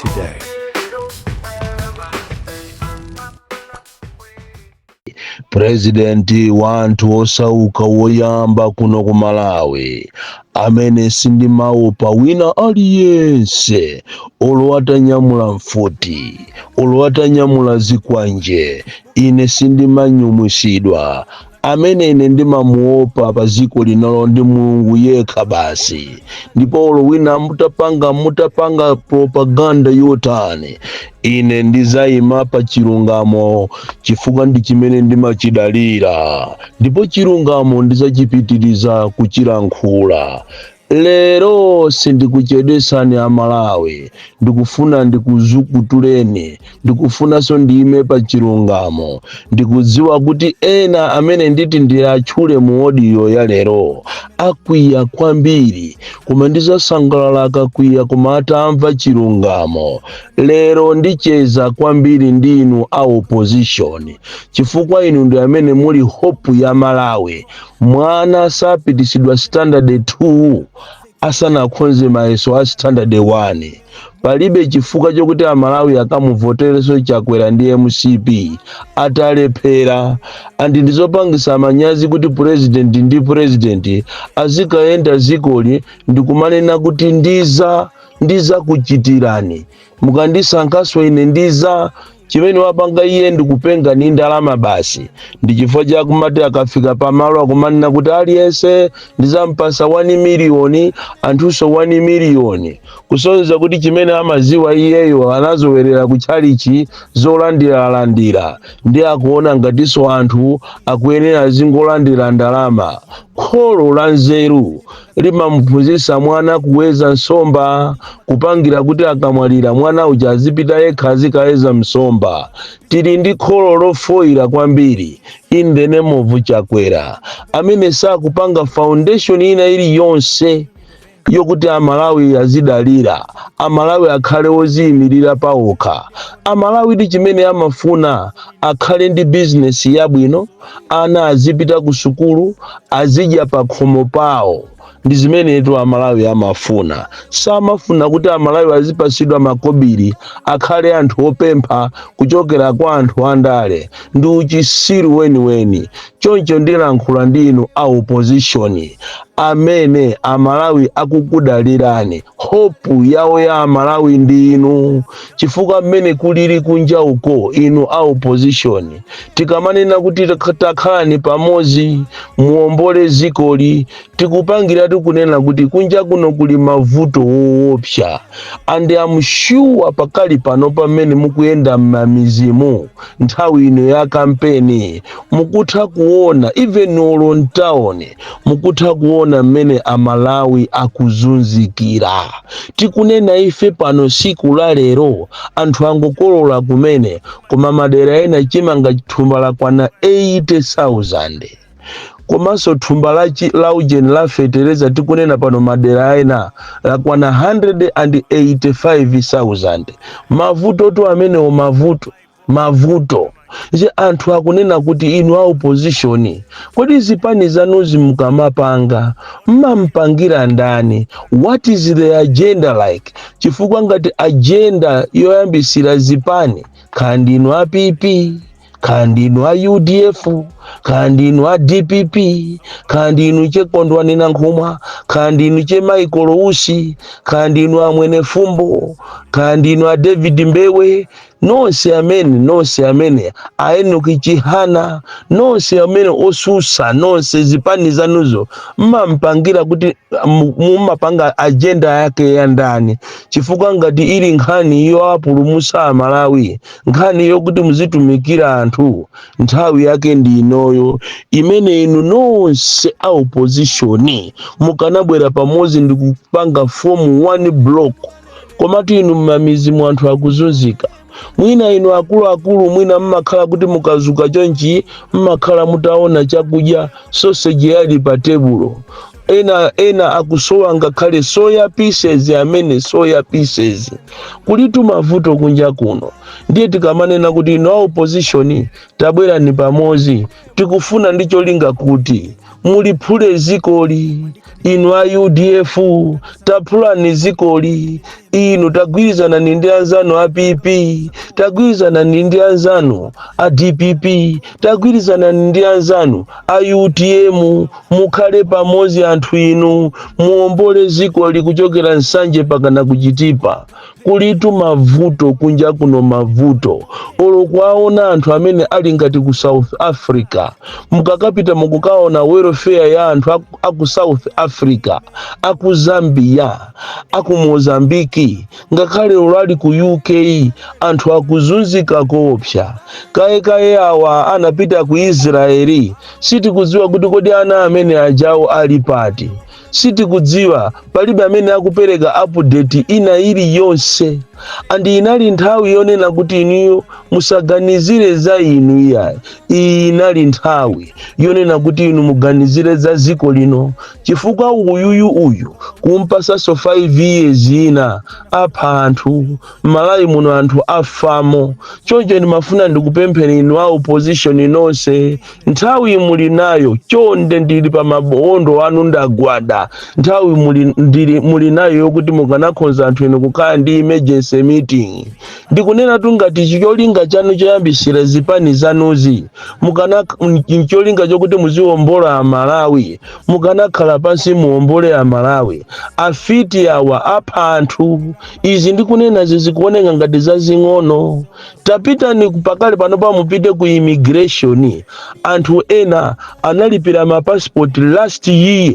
Today. President wa anthu osauka woyamba kuno ku Malawi amene sindimaopa wina aliyense, olo atanyamula mfuti, olo atanyamula zikwanje, ine sindimanyumwisidwa. Amene ine ndimamuopa pa dziko linolo ndi Mulungu yekha basi. Ndipo olo wina mutapanga propaganda yotani, ine ndizayima pa chilungamo, chifukwa ndi chimene ndimachidalira, ndipo chilungamo ndizachipitiriza kuchilankhula. Lero sindikuchedwesani Amalawi, ndikufuna ndikuzukutuleni, ndikufunanso ndiyime pa chilungamo. Ndikudziwa kuti ena amene nditi ndiyatchule mu audio ya lero akwiya kwambiri, koma ndizasangalala akakwiya, koma atamva chilungamo. Lero ndicheza kwambiri ndi inu a opposition, chifukwa inu ndi amene muli hope ya Malawi. Mwana sapitisidwa standard 2 asanakhonze mayeso a standard 1. Palibe chifukwa chokuti Amalawi akamuvotereso Chakwera ndi MCP atalephera. And ndizopangisa manyazi kuti president ndi president azikayenda zikoli ndikumanena kuti ndiza kuchitirani mukandisankhaso ine, ndiza chimene wapanga iye ndikupenga ni ndalama basi. Ndi chifukwa chakumati akafika pamalo akumanena kuti aliyense ndizampasa 1 miliyoni, anthunso 1 miliyoni, kusonyeza kuti chimene amaziwa iyeyo anazowerera kutchalichi zolandiralandira, ndi akuona ngatinso anthu akuyenera azingolandira ndalama. Kholo la nzeru limamuphunzitsa mwana kuweza nsomba, kupangira kuti akamwalira mwana uja azipita yekha azikaweza nsomba. Tili ndi kholo lofoyira kwambiri in the name of Chakwera, amene sakupanga foundation ina iliyonse yokuti Amalawi azidalira, Amalawi akhale oziyimirira pawokha. Amalawi ndi chimene amafuna akhale ndi bizinesi yabwino, ana azipita ku sukulu, azidya pa khomo pawo. Ndi zimenetu Amalawi amafuna. Samafuna kuti Amalawi azipasidwa makobiri, akhale anthu opempha kuchokera kwa anthu andale. Ndi uchisiru weniweni. Choncho ndilankhula ndi inu a opposition amene Amalawi akukudalirani. Hope yawo ya Amalawi ndi inu, chifukwa mmene kulili kunja uko, inu a opposition, tikamanena kuti takhalani pamodzi muombole zikoli, tikupangiratu kunena kuti kunja kuno kuli mavuto woopsa. And I'm sure pakali pano pamene mukuyenda m'mamizimu nthawi ino ya kampeni, mukutha kuona, even olo mtown mukutha kuona mmene Amalawi akuzunzikira. Tikunena ife pano siku la lero, anthu angokolola kumene, koma madera ena chimanga thumba lakwana 80,000. Komanso thumba la ujeni la fetereza, tikunena pano madera ena lakwana 185,000. Mavuto tu amenewo, mavuto, mavuto nje. Anthu akunena kuti inu a opposition, kodi zipani zanuzi mukamapanga mmampangira ndani? What is the agenda like? Chifukwa ngati agenda yoyambisira zipani, kaya ndinu a PP, kaya ndinu a UDF, kaya ndinu a DPP, kaya ndinu chekondwani Nankhumwa, kaya ndinu che Michael Usi, kaya ndinu a Mwenefumbo, kaya ndinu a David Mbewe, nonse amene, nonse amene a Enoch Chihana, nonse amene osusa, nonse zipani zanuzo mmampangira kuti mumapanga agenda yake ya ndani? Chifukwa ngati ili nkhani yoapulumusa Amalawi, nkhani yokuti muzitumikira anthu, nthawi yake ndi inoyo imene inu nonse a opposition mukanabwera pamodzi ndi kupanga form one block. Komatu inu mmamizi mu anthu akuzunzika. Mwina inu akuluakulu, mwina mmakhala kuti mukazuka chonchi mmakhala mutaona chakudya, sausage yali pa tebulo. Ena ena akusowa ngakhale soya pieces amene, soya pieces. Kulitu mavuto kunja kuno. Ndiye tikamanena kuti inu a opposition tabwerani pamodzi, tikufuna ndi cholinga kuti muliphule zikoli. Inu a UDF, taphulani zikoli. Inu tagwirizanani ndi anzanu a PP, tagwirizanani ndi anzanu a DPP, tagwirizanani ndi anzanu a UTM, mukhale pamodzi anthu inu, muombole zikoli kuchokera Nsanje pakana kuchitipa. Kulitu mavuto kunja kuno, mavuto olo kwaona anthu amene ali ngati ku South Africa. Mukakapita mukukaona welfare ya anthu aku South Africa, aku Zambia, aku Mozambiki, ngakhale olo ali ku UK, anthu akuzunzika koopsa. Kayekaye awa anapita ku Israeli, sitikudziwa kuti kodi ana amene ajawo ali pati. Sitikudziwa, palibe amene akupereka update ina iliyonse. And inali nthawi yonena kuti inuyo musaganizire za inu iyayi. Iyi inali nthawi yonena kuti inu muganizire za ziko lino, chifukwa uyuyu uyu kumpasaso 5 years ina, apha anthu m'Malawi muno, anthu afamo. Choncho ndimafuna ndikupempheni inu a opposition nonse, nthawi muli nayo. Chonde, ndili pa mabondo anu, ndagwada. Nthawi muli nayo yokuti mukanakhonza anthu inu kukhala ndi emergency meeting. Ndikunena tu ngati cholinga chanu choyambisira zipani zanuzi mukana cholinga chokuti muziwombola Amalawi, mukanakhala pansi muwombole Amalawi. Afiti awa apha anthu. Izi ndikunenazi zikuoneka ngati zazing'ono. Tapitani pakale panopa, mupite ku immigration. Anthu ena analipira mapasipoti last year,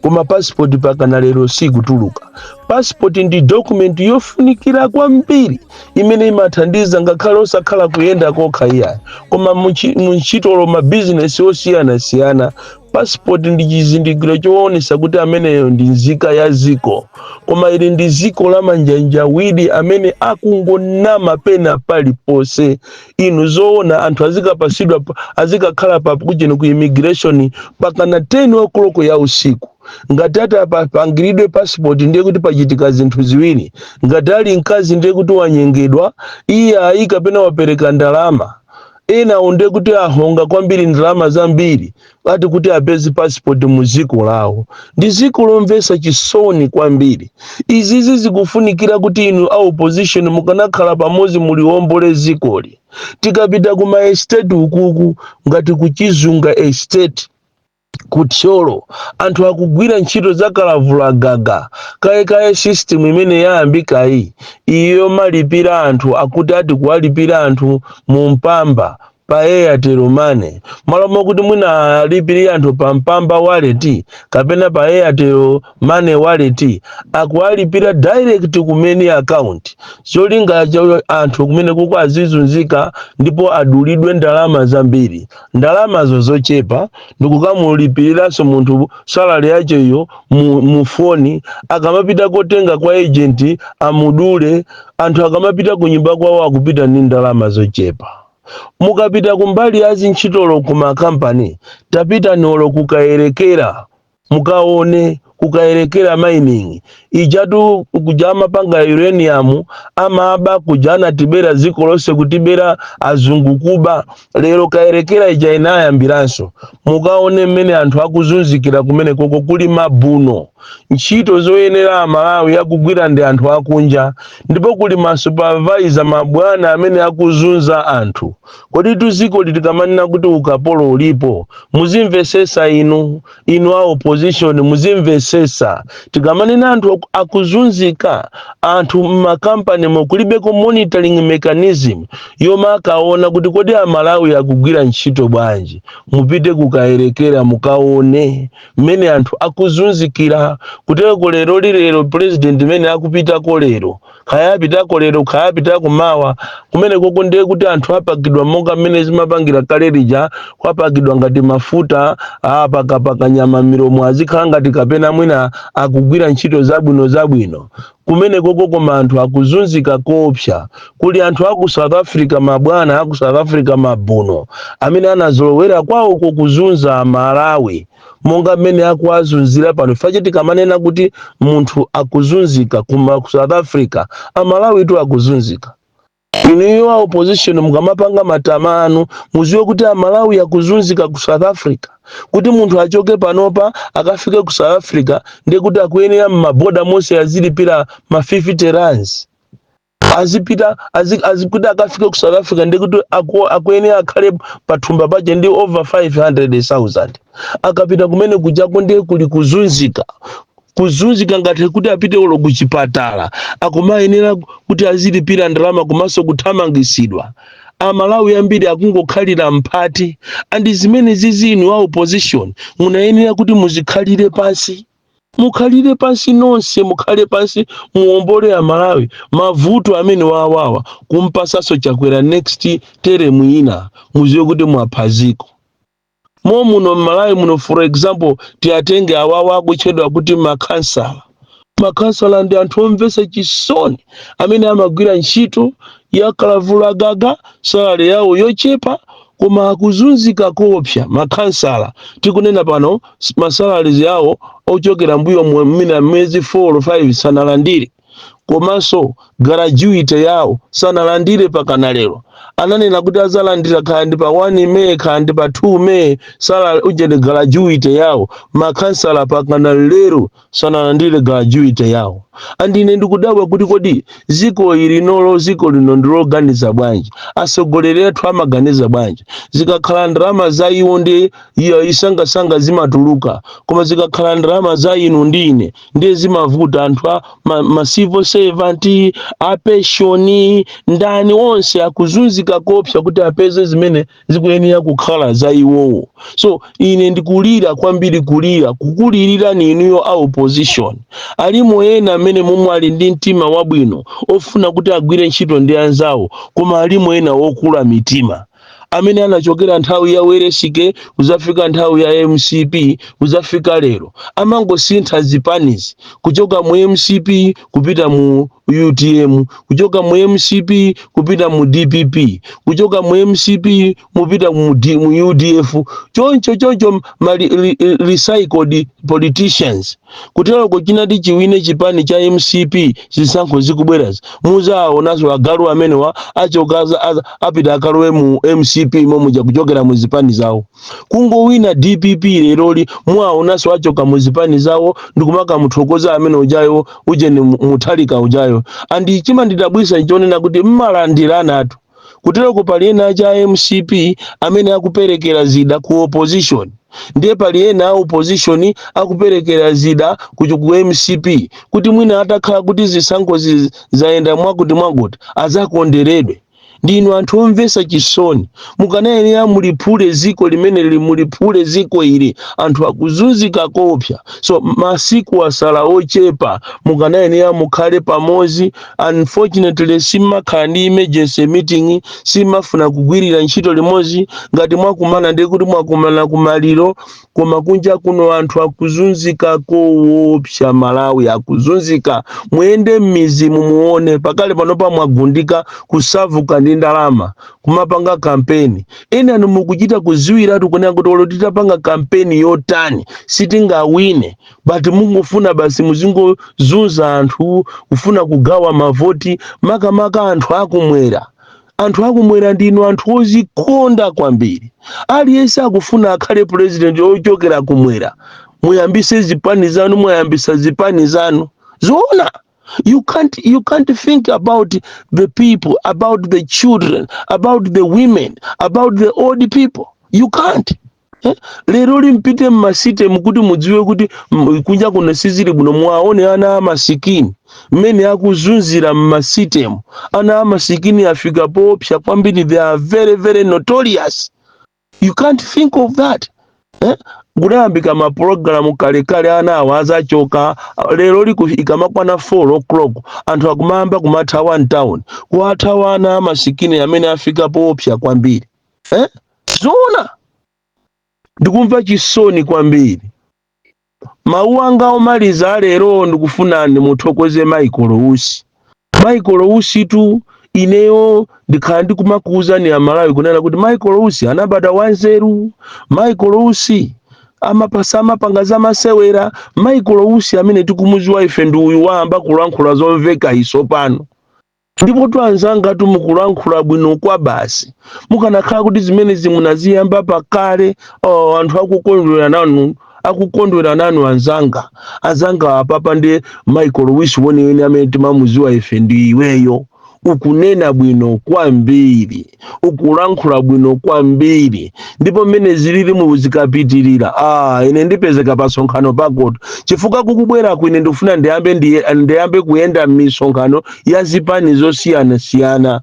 koma pasipoti pakana lero sikutuluka. Pasipoti ndi document yofunikira kwambiri imene imathandiza ngakhale osakhala kuyenda kokha iyayi, koma muntchitolo, mabizinesi osiyanasiyana. Pasipoti ndi chizindikiro choonesa kuti ameneyo ndi nzika ya ziko. Koma ili ndi ziko la manjanjawiri amene akungonama pena paliponse. Inu zoona, anthu azikapasidwa, azikakhala pa kucheno ku immigration pakana 10 o'clock ya usiku? Ngati ati apangiridwe passport, ndiye kuti pachitika zinthu ziwiri: ngati ali mkazi, ndiye kuti wanyengedwa iye ayi, kapena wapereka ndalama. Ena ndiye kuti ahonga kwambiri, ndalama zambiri, ati kuti apeze passport mu ziko lawo. Ndi ziko lomvetsa chisoni kwambiri. Izizi zikufunikira kuti inu a opposition mukanakhala pamodzi, muliwombole zikoli. Tikapita ku ma estate ukuku, ngati kuchizunga Estate kuThyolo, anthu akugwira ntchito za kalavulagaga. Kayekaye system imene yayambikayi, iyo malipira anthu, akuti ati kuwalipira anthu mu Mpamba pa Airtel Money, malo mokuti mwina alipirire anthu pa Mpamba Wallet kapena pa Airtel Money wallet, akuwalipira direct kumene account. Cholinga cha anthu kumene kuko azizunzika ndipo adulidwe ndalama zambiri, ndalamazo zochepa, ndikukamulipiriranso munthu salary yacheyo mu foni. Akamapita kotenga kwa agent, amudule. Anthu akamapita ku nyumba kwawo, akupita ndi ndalama zochepa. Mukapita kumbali ya zintchitolo ku makampani, tapita nolo kukayerekera, mukaone kukayerekera mining ijatu, kuja amapanga uranium, amaba kuja, anatibera dziko lonse, kutibera azungu kuba. Lero Kayerekera ija inayambiranso. Mukaone mmene anthu akuzunzikira kumene koko. Kuli mabuno, ntchito zoyenera Amalawi akugwira ndi anthu akunja, ndipo kuli masupervisor, mabwana amene akuzunza anthu. Kodi tuziko tikamanena kuti ukapolo ulipo, muzimvesesa inu a opposition, muzimvesesa. Tikamanena anthu akuzunzika, anthu mmakampani mukulibeko monitoring mechanism yomwe akaona kuti kodi Amalawi akugwira ntchito bwanji. Mupite kukayerekera, mukaone mmene anthu akuzunzikira kuteko. Lero lilero president mmene akupitako lero, khaya apitako lero, khaya apitako mawa, kumene koko ndiye kuti anthu apakidwa monga mmene zimapangira kale lija, kwapakidwa ngati mafuta apakapaka nyama milomo, azikhala ngati kapena mwina akugwira ntchito zabwino zabwino kumene koko. Koma anthu akuzunzika koopsa. Kuli anthu aku South Africa, mabwana aku South Africa, mabuno amene anazolowera kwawoko kuzunza Malawi monga mmene akuwazunzira pano. Fache tikamanena kuti munthu akuzunzika kuma ku South Africa, Amalawi tu akuzunzika. Inuyo a opposition, mukamapanga matama anu, muziwe kuti Amalawi akuzunzika ku South Africa. Kuti munthu achoke panopa akafike ku South Africa, ndiye kuti akuyenera m'maboda monse azilipira ma 50 rands. Azipita kuti akafike ku South Africa, ndiye kuti akuyenera akhale pathumba pache ndi over 500,000. Akapita kumene kujako, ndiye kuli kuzunzika, kuzunzika ngati kuti apite ulo kuchipatala akumayenera kuti azilipira ndalama, komanso kuthamangisidwa. Amalawi ambiri akungokhalira mphati. And zimene zizi, inu a opposition munayenera kuti muzikhalire pansi, mukhalire pansi nonse, mukhale pansi, muombole Amalawi mavuto amene wawawa. Kumpasaso Chakwera next term ina, muziwe kuti mwaphaziko mo muno mMalawi muno. For example, tiyatenge awawa akutchedwa kuti makhansala. Makhansala ndi anthu omvetsa chisoni amene amagwira ntchito ya kalavula gaga, salary yawo yochepa, koma akuzunzika koopsa. Makhansala tikunena pano, ma salaries yawo ochokera mbuyo mwina mwezi 4 or 5 sanalandire, komanso gratuity yawo sanalandire pakana lero. Ananena kuti azalandira kaya ndi pa 1 May, kaya ndi pa 2 May, sala ujene gratuity yawo. Makhansala pakana lero sanalandire gratuity yawo. And ine ndikudabwa kuti kodi ziko ili nolo, ziko lino ndiloganiza bwanji? Atsogoleri athu amaganiza bwanji? Zikakhala ndalama za iwo ndi iyo isangasanga zimatuluka, koma zikakhala ndalama za inu ndi ine ndiye zimavuta. Anthu a ma civil servant, a pension, ndani, onse akuzunzika kopsa kuti apeze zimene zikuyenera kukhala za iwowo. So ine ndikulira kwambiri, kulira kukulirira inuyo a opposition. Alimo ena amene momwe ali ndi mtima wabwino ofuna kuti agwire ntchito ndi anzawo, koma alimo ena okula mitima amene anachokera nthawi ya Weresike kuzafika nthawi ya MCP kuzafika lero, amangosintha zipanizi kuchoka mu MCP kupita mu UTM, kuchoka mu MCP kupita mu DPP, kuchoka mu MCP mupita mu UDF, choncho choncho, ma recycled politicians. Kuteroko chinati chiwine chipani cha MCP, zisankho zikubwerazi, muzaonanso agalu amenewa achoka, apita akalowe mu MCP momuja kuchokera mu zipani zawo. Kungowina DPP leroli, mwaonanso achoka mu zipani zawo ndikumakamuthokoza amene ujayo, ujeni Muthalika ujayo. And chimandidabwisa nchonena kuti mmalandiranatu. Kuteroko pali ena acha MCP amene akuperekera zida ku opposition, ndiye pali ena a opposition akuperekera zida ku MCP, kuti mwina atakhala kuti zisankho zayenda mwakuti mwakuti azakonderedwe. Ndinu anthu omvetsa chisoni. Mukanayenera muliphule ziko limene lili, muliphule ziko ili, anthu akuzunzika kopsa. So masiku asala ochepa, mukanayenera mukhale pamodzi. Unfortunately, simmakhala ndi emergency meeting, simmafuna kugwirira ntchito limodzi. Ngati mwakumana, ndiye kuti mwakumana kumaliro. Koma kunja kuno anthu akuzunzika koopsa, Malawi akuzunzika. Muyende m'mizi mumuone pakale panopa mwagundika kusavuka ndi ndalama kumapanga kampeni. Ena mukuchita kuziwiratu kunena kuti olo titapanga kampeni yotani sitingawine, but mungofuna basi muzingozunza anthu, kufuna kugawa mavoti, makamaka anthu akumwera. Anthu akumwera ndinu anthu ozikonda kwambiri. Aliyense akufuna akhale president ochokera kumwera. Muyambise zipani zanu, mwayambisa zipani zanu zoona? You can't think about the people, about the children, about the women, about the old people. You can't, eh? Lero limpite mma city mukuti mudziwe kuti kunja kuno sizili bwino. Mwaone ana amasikini mmene akuzunzira mma city mu. Ana amasikini afika popsa kwambiri. They are very very notorious. You can't think of that, eh? Kudayambika mapulogalamu kalekale, ana awo azachoka. Lero liku ikamakwana 4 o'clock, anthu akumayamba kumathawa mtown, kuwathawa ana amasikini amene afika popsa kwambiri, eh? Zoona, ndikumva chisoni kwambiri. Mawu anga omaliza alero, ndikufuna ndimuthokoze Michael Usi. Michael Usi tu, ineyo ndikhala ndikumakuwuzani Amalawi kunena kuti Michael Usi anabadwa wanzeru. Michael Usi amapasa amapanga zamasewera. Michael Usi amene tikumuziwa ife ndi uyu wayamba kulankhula zomveka iso pano. Ndipo tu anzanga, tumukulankhula bwino kwa basi. Mukanakhala kuti zimenezi munaziyamba pakale, oh, anthu akukondwera nanu, akukondwera nanu anzanga. Anzanga, apapa ndi Michael Usi weniweni amene timamuziwa ife ndi iweyo. Ukunena bwino kwambiri, ukulankhula bwino kwambiri, ndipo mmene zilili muzikapitirira, ah, ine ndipezeka pa sonkhano pakoto, chifukwa kukubweraku ine ndikufuna ndiyambe kuyenda m'misonkhano ya zipani zosiyanasiyana,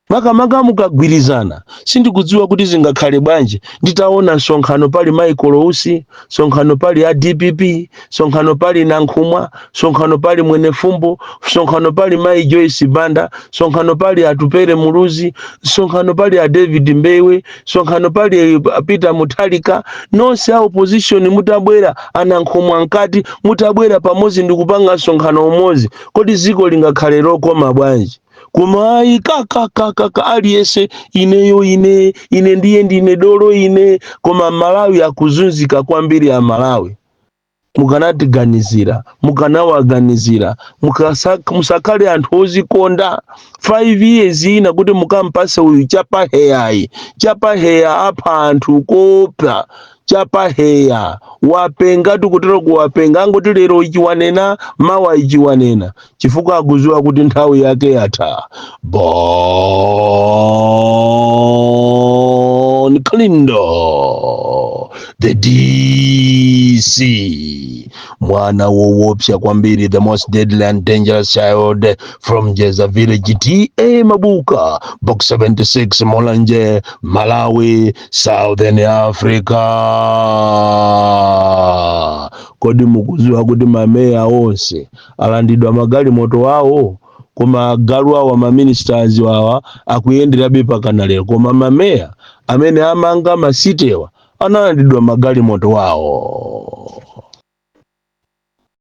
makamaka mukagwirizana. Sindikudziwa kuti zingakhale bwanji nditaona msonkhano pali Michael Usi, sonkhano pali a DPP, sonkhano pali Nankhumwa, sonkhano pali Mwenefumbo, sonkhano pali Mai Joyce Banda, sonkhano pali Atupere Muluzi, sonkhano pali a David Mbewe, sonkhano pali Peter Mutharika, nonse a opposition mutabwera, aNankhumwa mkati, mutabwera pamodzi ndikupanga msonkhano umodzi, kodi dziko lingakhale lokoma bwanji? Koma ayi, kakakakaka, aliyense ineyo, ine, ine ndiye ndine dolo ine. Koma Malawi akuzunzika kwambiri. A Malawi, mukanatiganizira, mukanawaganizira, musakhale anthu ozikonda. 5 years ina kuti mukampase uyu chapaheyayi, chapaheya apha anthu kopa. Chapaheya wapenga, tikutero kuwapenga, angoti lero ichiwanena, mawa ichiwanena, chifukwa akuziwa kuti nthawi yake yatha. Bon Kalindo, the DC, mwana woopsa kwambiri, the most deadly and dangerous child from Jeza Village, TA Mabuka, Box 76, Mulanje, Malawi, Southern Africa. Kodi mukuziwa kuti mameya onse alandidwa magalimoto awo, koma agalu awa, maministers awa, akuyenderabe pakana lero? Koma mameya amene amanga ma citywa analandidwa magalimoto awo.